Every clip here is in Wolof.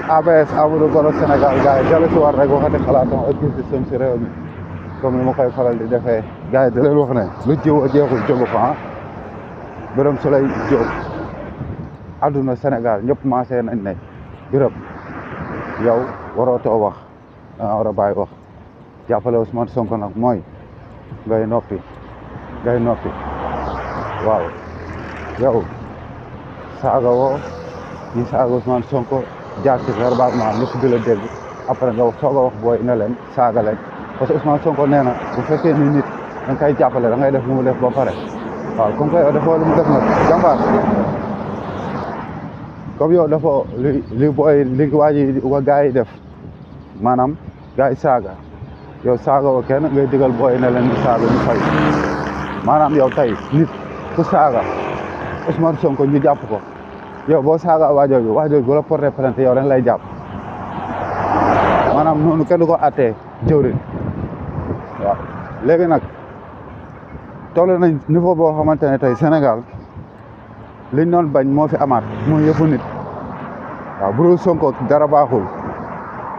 APS Amadou Golo Sénégal gars yi dellu si war rek waxati xalaatam ak gis-gisam si réew mi comme ni ma koy faral di defee gars yi da leen wax ne lu jiw a jeexul jógu fa Birame Souleye Diop àdduna Sénégal ñëpp maasee nañ ne Birame yow warootoo wax da nga war a bàyyi wax jàppale Ousmane Sonko nag mooy ngay noppi waaw yow saaga woo ñi saaga Ousmane Sonko jaar ci verbalement ñëpp di la dégg après nga soog a wax booy ne leen saaga leen parce que Ousmane Sonko nee na bu fekkee ni nit da nga koy jàppale da ngay def lu mu def ba pare waaw comme que yow dafa lu mu def nag jàmbaar comme yow dafa li booy li waa ji wa gars yi def maanaam gars yi saaga yow saaga woo kenn ngay digal booy ne leen di saaga ñu fay maanaam yow tey nit ku saaga Ousmane Sonko ñu jàpp ko yow boo saaga waajooju bu la porté plainte yow dañ lay jàpp maanaam noonu kenn du ko attee jëwrin waaw léegi nag toll nañ niveau boo xamante ne tey Sénégal liñ doon bañ moo fi amaat mooy yëfu nit waaw bu dul Sonko dara baaxul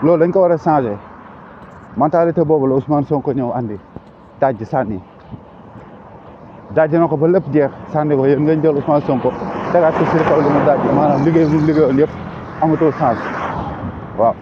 loolu dañ ko war a changé mentalité boobu la Ousmane Sonko ñëw andi dajj sànni dajj na ko ba lépp jeex sànni ko yéen ngeen jël Ousmane Sonko tegaat ko si kaw lu mu dajj maanaam liggéey bu mu liggéeyoon yëpp amatul chance waaw